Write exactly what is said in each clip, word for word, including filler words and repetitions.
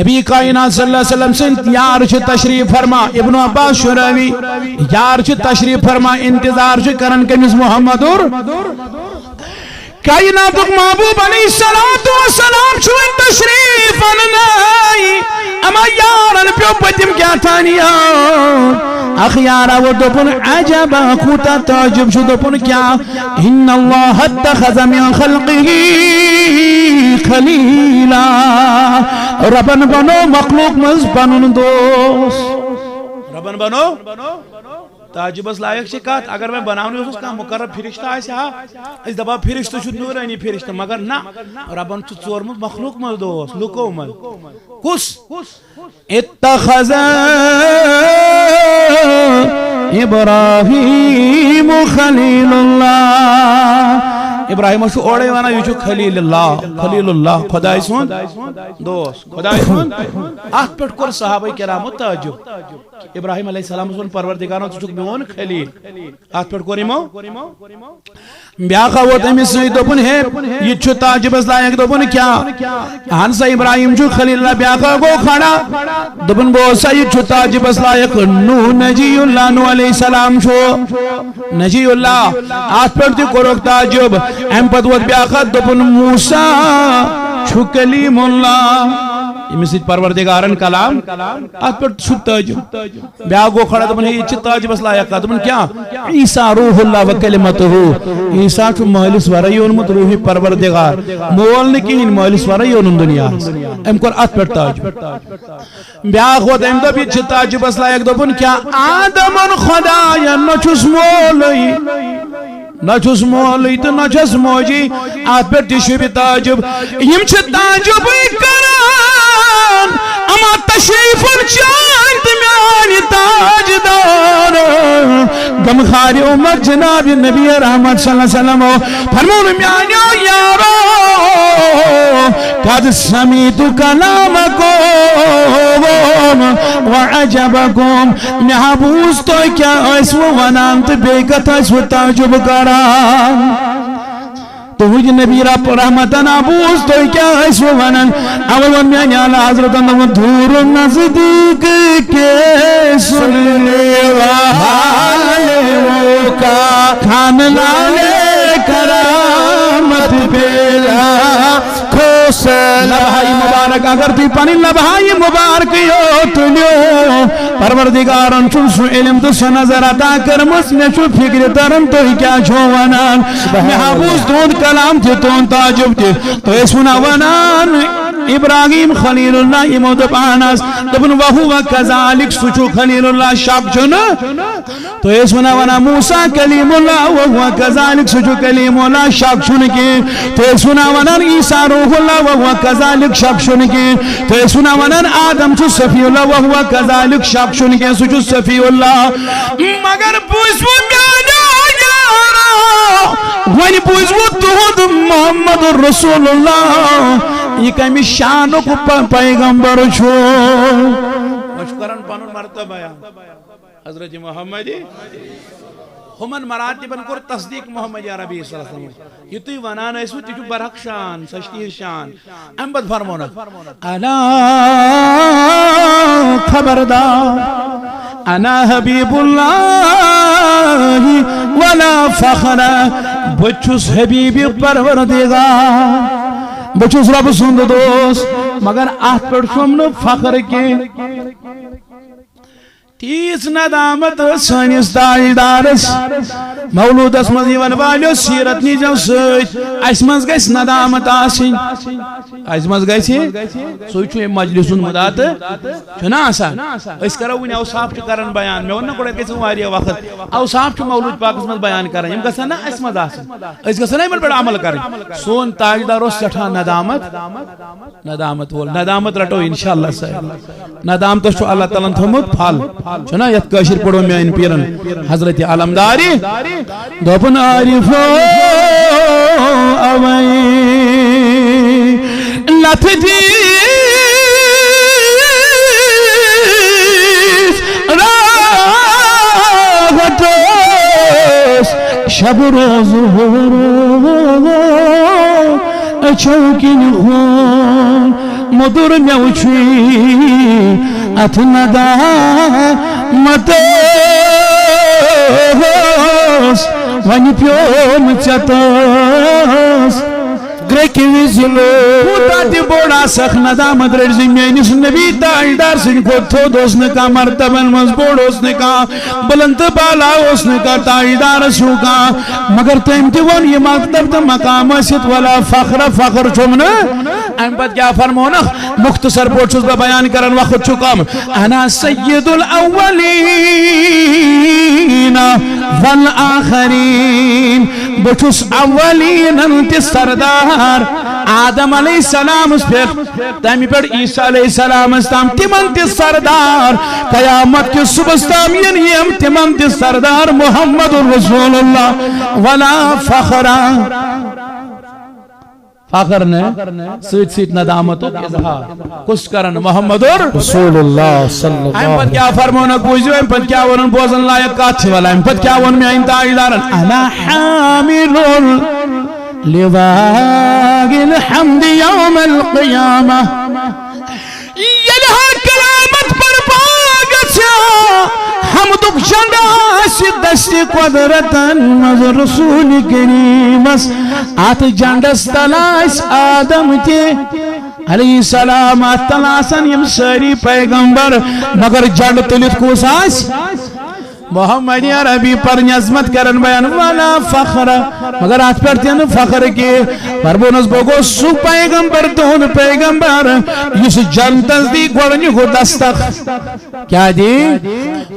نبی کائنات صلی اللہ علیہ وسلم سٕنٛدۍ یار چھِ تشریف فرما، ابن عباس چھُ راوی، یار چھِ تشریف فرما، انتظار چھِ کران کٔمِس؟ محمد اور کائناتُک محبوب علیہ الصلوۃ والسلام چھُ وۄنۍ تشریف اننَے۔ اما یارن پیوٚو پٔتِم کیٛاہ تانۍ یاد۔ اکھ یارا ووٚن، دوٚپُن، عجبا، کوٗتاہ تعجب چھُ، دوٚپُن، کیٛاہ؟ ان اللہ اتخذ من خلقہ خلیلا۔ ربن بنوو مخلوق منٛز پنُن دوست۔ ربن بنوو تعجبس لایق چھِ کتھ، اگر وۄنۍ بناونٕے اوسُس کانٛہہ مقرر فرشتہٕ آسہِ ہا، أسۍ دپہو فرشتہٕ چھُ نورانی فرشتہٕ، مگر نہ، ربن چھُ ژورمُت مخلوق منٛز دوست، لُکو منٛز۔ کُس؟ اتخذ ابراہیم خلیل اللہ۔ ابراہیمس چھُ اورے ونان، یہِ چھُ خلیل اللہ، خلیل اللہ، خداے سُنٛد دوست، خداے سُنٛد۔ اتھ پٮ۪ٹھ کوٚر صحابہ کرامو تعجب۔ ابراہیم علیہ السلام ووٚن پروردگارن، ژٕ چھُکھ میون خلیل۔ اتھ پٮ۪ٹھ کوٚر یِمو۔ بیٛاکھ آو ووت أمِس سۭتۍ، دوٚپُن، ہے، یہِ تہِ چھُ تعجبس لایق۔ دوٚپُن، کیٛاہ؟ اہن سا، ابراہیم چھُ خلیل اللہ۔ بیٛاکھ آو گوٚو کھڑا، دوٚپُن، بوز سا، یہِ تہِ چھُ تعجبس لایق۔ نوح نجی اللہ، نوح علیہ السلام چھُ نجی اللہ۔ اتھ پٮ۪ٹھ تہِ کوٚرُکھ تعجب۔ امہِ پتہٕ ووت بیٛاکھ اکھ، دوٚپُن، موسیٰ چھُ کلیم اللہ۔ ییٚمِس سۭتۍ پروردگارن کلام، اتھ پٮ۪ٹھ چھُ تعجب۔ بیٛاکھ گوٚو کھڑا، دوٚپُن، ہے، یہِ تہِ چھِ تعجبس لایق کتھ۔ دوٚپُن، کیٛاہ؟ عیسیٰ روح اللہ و کلمتہ۔ عیسیٰ چھُ مٲلِس ورٲے اوٚنمُت، روحی پروردگار۔ مول نہٕ کِہیٖنۍ، مٲلِس ورٲے اوٚنُن دُنیاہس۔ أمۍ کوٚر اتھ پٮ۪ٹھ تعجب۔ بیٛاکھ ووت، أمۍ دوٚپ، یہِ تہِ چھِ تعجبس لایق۔ دوٚپُن، کیٛاہ؟ آدمُن خداین، نہ چھُس مولٕے، نہ چھُس مولٕے تہٕ نہ چھَس موجی۔ اتھ پٮ۪ٹھ تہِ شوٗبہِ تعجب۔ یِم چھِ تعجبٕے کران، اما تشریفن چٲنۍ تہٕ میانہِ تاجدار، غمخارِ امت جناب نبی رحمت صلی اللہ علیہ وسلم۔ فرمون، میانیو یارو، قد سمعت کلامکم وعجبکم۔ مےٚ ہا بوٗز تُہۍ کیٛاہ ٲسوٕ ونان تہٕ بیٚیہِ کتھ ٲسوٕ تعجب کران۔ تُہُنٛد نبی رب رحمتن آ بوٗز تُہۍ کیٛاہ ٲسوٕ ونان۔ اول ووٚن میٛانہِ اعلیٰ حضرتن، دوٚپُن، دور نزدیک کے سننے والوں کا کان لالے کرامت پہ لاکھوں سلام۔ لبہائی مبارک، اگر تُہۍ پنٕنۍ لبہائی مبارک یوت تُلِو، پروردگارن چھُ سُہ علم تہٕ سۄ نظر عطا کٔرمٕژ۔ مےٚ چھُ فکرِ تران تُہۍ کیٛاہ چھِو ونان۔ مےٚ ہا بوٗز تُہُنٛد کلام تہِ، تُہُنٛد تعجب تہِ۔ تُہۍ ٲسِو نا ونان ابراہیم خلیل اللہ، یِمو دوٚپ اہن حظ۔ دوٚپُن، وہو کذالک، سُہ چھُ خلیل اللہ، شک چھُنہٕ۔ تُہۍ ٲسِو نا ونان موسیٰ کلیم اللہ، وہو کذالک، سُہ چھُ کلیم اللہ، شک چھُنہٕ کینٛہہ۔ تُہۍ ٲسِو نا ونان عیسیٰ روح اللہ، وہو کذالک، شک چھُنہٕ کینٛہہ۔ تُہۍ ٲسِو نا ونان آدم چھُ صفی اللہ، وہو کذالک، شک چھُنہٕ کینٛہہ، سُہ چھُ صفی اللہ۔ مگر بوٗزِو میٛانیو یارو، وۄنۍ بوٗزِو تُہُنٛد محمد رسول اللہ، یہِ کَمہِ شانُک پ-، پیغمبر چھُ؟ وۄنۍ چھُ کران پنُن مرتبہ بیان۔ حضرت محمد، ہُمن مراتبن کوٚر تصدیق محمد عربی صلی اللہ علیہ وسلم۔ یہِ تُہۍ ونان ٲسِو، تہِ چھُ برحق شان، سۄ چھِ تِہنٛز شان۔ امہِ پتہٕ فرموونکھ، الا، خبردار، انا حبیب اللہ ولا فخر، بہٕ چھُس حبیب پروردگار، بہٕ چھُس رب سُنٛد دوست، مگر اتھ پٮ۪ٹھ چھُم نہٕ فخر کینٛہہ۔ تیٖژ ندامت ٲس سٲنِس تاجدارس۔ مولوٗدس منٛز یِوان والیو سیرت نیٖزیو سۭتۍ۔ اسہِ منٛز گژھِ ندامت آسٕنۍ۔ اسہِ منٛز گژھِ، سُے چھُ ییٚمہِ مجلسُن مُدا تہٕ چھُنہ آسان۔ أسۍ کرو وُنہِ اوصاف چھُ کران بیان۔ مےٚ ووٚن نہ گۄڈٕ، اَتہِ گژھِ وۄنۍ واریاہ وقت۔ اوصاف چھُ مولوٗد پاکس منٛز بیان کران۔ یِم گژھن نہ اسہِ منٛز آسٕنۍ۔ أسۍ گژھو نہ یِمن پٮ۪ٹھ عمل کرٕنۍ۔ سون تاجدار اوس سٮ۪ٹھاہ ندامت۔ ندامت وول، ندامت رٹو انشاءاللہ سٲری۔ ندامتس چھُ اللہ تعالیٰ ہن تھوٚمُت پھل۔ چھُنہ یتھ کٲشِر پٲٹھۍ ووٚن میٲنۍ پیٖرن حضرت علمدارِ، دوٚپُن، عارفو اوے لتھ دِژ راحت اوس شب روز ہورو أچھو کِنۍ ہون۔ مٔدُر مےٚ وُچھُے اتھ ندامتس، وۄنۍ پیوم ژےٚ تس گرٛکہِ وِزِ نوٗر۔ کوٗتاہ تہِ بوٚڑ آسکھ، ندامت رٔٹۍ زِ میٲنِس نبی تاجدار سٕنٛدِ کھۄتہٕ تھوٚد اوس نہٕ کانٛہہ، مرتبن منٛز بوٚڑ اوس نہٕ کانٛہہ، بلند تہٕ بالا اوس نہٕ کانٛہہ، تاجدارس ہیوٗ کانٛہہ۔ مگر تٔمۍ تہِ ووٚن یہِ مقدم تہٕ مقام ٲسِتھ، ولا فخر، فخر چھُم نہٕ۔ امہِ پتہٕ کیٛاہ فرمونکھ؟ مختصر پٲٹھۍ چھُس بہٕ بیان کران، وقت چھُ کم۔ انا سید الاولین والآخرین، بہٕ چھُس اولینن تہِ سردار، آدم علیہ السلامس پٮ۪ٹھ، تمہِ پٮ۪ٹھ عیسیٰ علیہ السلامس تام، تِمن تہِ سردار، قیامت کِس صبحس تام یِن یِم، تِمن تہِ سردار محمد رسول اللہ۔ ولا فخرا، فخر نہٕ، سۭتۍ سۭتۍ ندامتُک اظہار۔ کُس کرن؟ محمد رسول اللہ صلی اللہ امہِ پتہٕ کیٛاہ فرمونکھ؟ بوٗزِو، امہِ پتہٕ کیٛاہ ووٚنُن؟ بوزن لایق کتھ چھِ ولا۔ امہِ پتہٕ کیٛاہ ووٚن میٛانہِ تاجدارن؟ انا حامل لواء الحمد یوم القیامہ۔ ییٚلہِ ہا قیامت برپا گژھِ، حمدُک جنڈٕ آسہِ دستِ قدرتن منٛز رسول کریمس۔ اتھ جنڈس تل آسہِ آدم تہِ علیہ السلام، اتھ تل آسن یِم سٲری پیغمبر، مگر جنڈٕ تُلِتھ کُس آسہِ؟ محمد عربی پنٕنۍ عظمت کرن بیان، ولا فخر، مگر اتھ پٮ۪ٹھ تہِ نہٕ فخر کینٛہہ۔ فرمونس، بہٕ گوٚوس سُہ پیغمبر، تُہُنٛد پیغمبر، یُس جنتس دی گۄڈنیُک دستک۔ کیٛاہ دی؟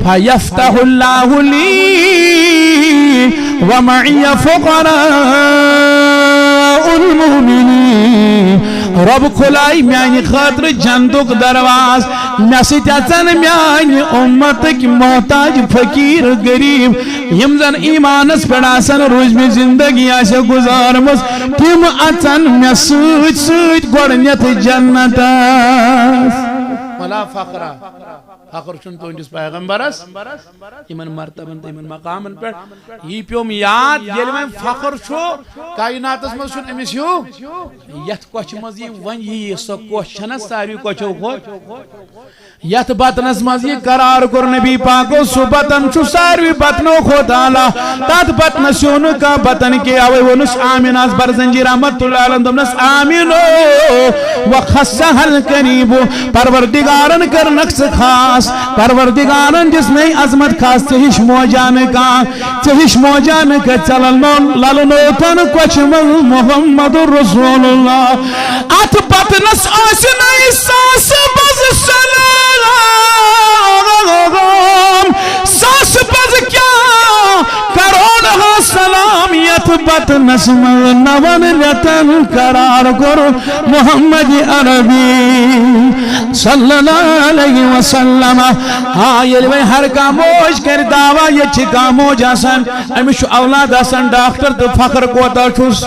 فیفتح اللہ لی ومعی فقراء المؤمنین۔ رب کھلایہِ میانہِ خٲطرٕ جنتُک دروازٕ۔ مےٚ سۭتۍ اژن میانہِ اُمتٕکۍ محتاج، فقیٖر، غریٖب، یِم زن ایمانس پٮ۪ٹھ آسن روٗزمٕتۍ، زندگی آسٮ۪کھ گُزارمٕژ، تِم اژن مےٚ سۭتۍ سۭتۍ گۄڈٕنٮ۪تھ جنتس۔ ولا فخرا، فخر چھُنہٕ تُہنٛدِس پیغمبرس۔ یِمن مرتبن تہٕ یِمن مقامن پٮ۪ٹھ۔ یی پیوم یاد، ییٚلہِ وۄنۍ فخر چھُ کائناتس منٛز، چھُنہٕ أمِس ہیوٗ۔ یتھ کۄچھِ منٛز یی وۄنۍ یی سۄ کۄچھ چھنہ ساروی کۄچھو کھۄتہٕ؟ یتھ بطنس منٛز یہِ قرار کوٚر نبی پاکو، سُہ بطن چھُ ساروی بطنو کھۄتہٕ اعلیٰ۔ تتھ بطنس ہیوٗ نہٕ کانٛہہ بطن کینٛہہ۔ اوے ووٚنُس آمنہ ہس برزنجی رحمت اللہ علیہ، دوٚپنس، آمنو وخصہ القریب، پروردگارن کٔرنکھ ژٕ خاص، پروردگارن دِژنَے عظمت خاص۔ ژےٚ ہِش موجہ نہٕ کانٛہہ، ژےٚ ہِش موجہ نہٕ کانٛہہ، ژےٚ للنو-، للنوتن کۄچھِ منٛز محمد رسول اللہ۔ اتھ بطنس ٲسۍ نَے ساسہٕ بزٕ سلام، ساسہٕ بزٕ کیٛاہ، کروڑ ہا سلام۔ یتھ بطنس منٛز نون رٮ۪تن قرار کوٚر محمد عربی صلی اللہ علیہ وسلم۔ آ، ییٚلہِ وۄنۍ ہر کانٛہہ موج کرِ دعویٰ، ییٚتہِ چھِ کانٛہہ موج آسان، أمِس چھُ اولاد آسان ڈاکٹر تہٕ فخر کوتاہ چھُس۔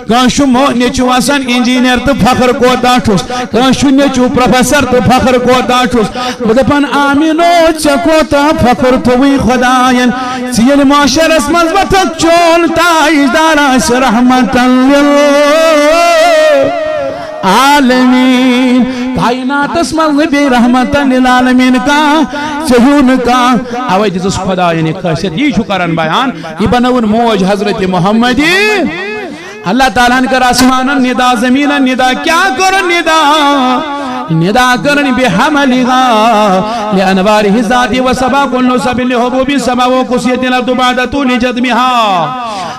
کٲنٛسہِ چھُ مو-، نیٚچوٗ آسان انجینئر تہٕ فخر کوتاہ چھُس۔ کٲنٛسہِ چھُ نیٚچوٗ پروفیسر تہٕ فخر کوتاہ چھُس۔ بہٕ دَپان آمیٖن، او ژےٚ کوتاہ فخر تھوٚوُے خۄدایَن۔ ژٕ ییٚلہِ محشرس منٛز وۄتھکھ، چون تاجدار آسہِ رحمتاً للعالمین۔ کائناتس منٛز نہٕ بیٚیہِ رحمتاً للعالمین کانٛہہ، ژےٚ ہیوٗ نہٕ کانٛہہ۔ اوے دِژٕس خۄدایَن یہِ خٲصیت، یی چھُ کران بیان، یہِ بنٲوٕن موج حضرت محمدی۔ اللہ تعالیٰ ہن کٔر آسمانن ندا، زمینن ندا، کیٛاہ کوٚر ندا؟ ندا کٔرٕن بحملها لأنواره ذاتی وسبا كل سب لحبوب سبا وكسيت الأرض بعد طول جذبها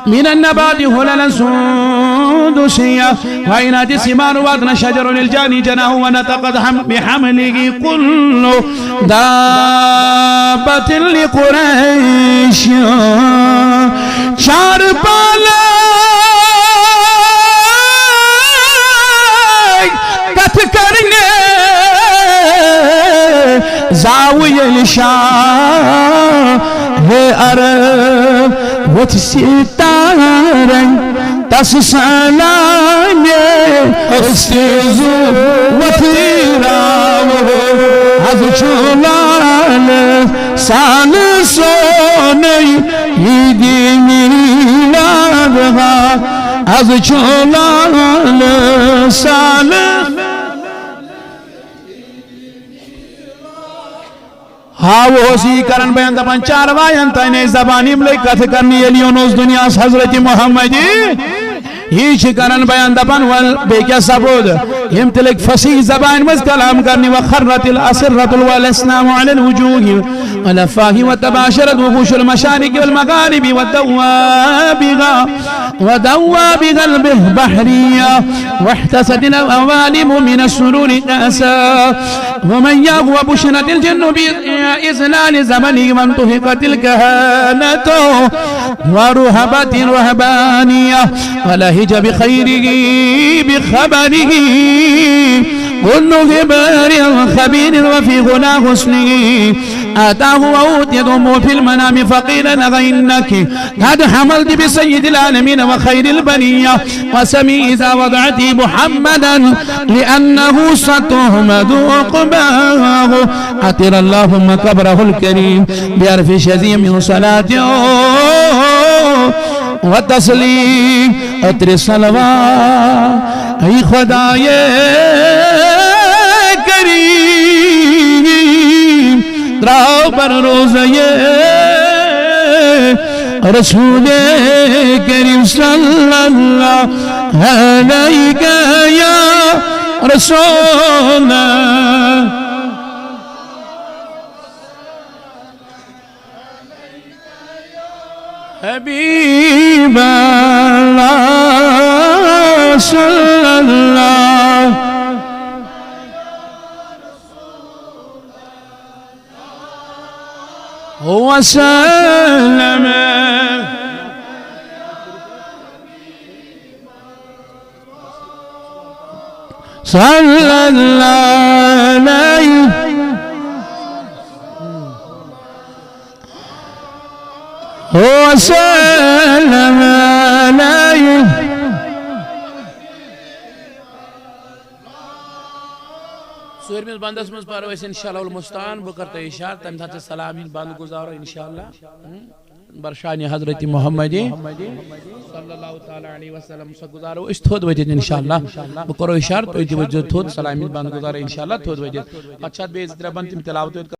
من النبات هللا سندسية وإن أتى الثمار وأثنى الشجر للجاني جناه ونطقت حم-، بحمله كل دابة لقريش چار پالے کتھ کرنے زاو ییٚلہِ شاہ عرب ووٚتھ ستارن تس سلامے استیزو وتیراو از چولال سال سونی عیدی میلاد ها از چولال سال ہاو اوس یہِ کران بیان دپان، چاروایَن تانۍ ٲسۍ زبان یِم لٔگۍ کتھٕ کرنہِ ییٚلہِ یُن اوس دُنیاہس حضرت محمد۔ یہِ چھِ کران بیان دپان، ول بیٚیہِ کیٛاہ سپُد؟ یِم تہِ لٔگۍ فصیح زبانہِ منٛز کلام کرنہِ۔ وخرت الأسرة والأصنام على الوجوه والأفواه وتباشرت وحوش المشارق والمغارب ودوابغها ودوابغها البحرية واحتست العوالم من السرور كأسا ومياه وبشرت الجن بإذلال زمنه وانتهكت الكهنة ورهبت الرهبانية ولهج بخيره بخبره كل غبار خبير وفي غنى حسنه أتاه وأوتيت أمه في المنام فقيل لها إنك قد حملت بسيد العالمين وخير البرية وسمي إذا وضعت محمدا لأنه ستحمد عقباه. عطر اللهم قبره الكريم بألف شذي من صلاة وتسليم. عطر صلوات، اے خدائے کریم، تراو بر روزہ رسول کریم صلی اللہ علیہ یا رسول اللہ۔ حبیب اللہ صلی اللہ وسلم۔ صلی اللہ علیہ وسلم۔ ژوٗرمِس بندس منٛز پرو أسۍ انشاءاللہ المستعان۔ بہٕ کرٕ تۄہہِ اشارٕ، تَمہِ ساتہٕ چھِ سلام ہِنٛدۍ بند گُزارو انشاءاللہ۔ برشان حضرت محمد صلی اللہ تعالیٰ علیہ وسلم سۄ گُزارو أسۍ تھوٚد ؤتھِتھ انشاءاللہ۔ بہٕ کرو اشارٕ، تُہۍ تہِ ؤتھۍزیو تھوٚد، سلام ہِنٛدۍ بند گُزارو انشاءاللہ تھوٚد ؤتھِتھ۔ پتہٕ چھِ اتھ بیٚیہِ زٕ ترٛےٚ بند، تِم تلاوت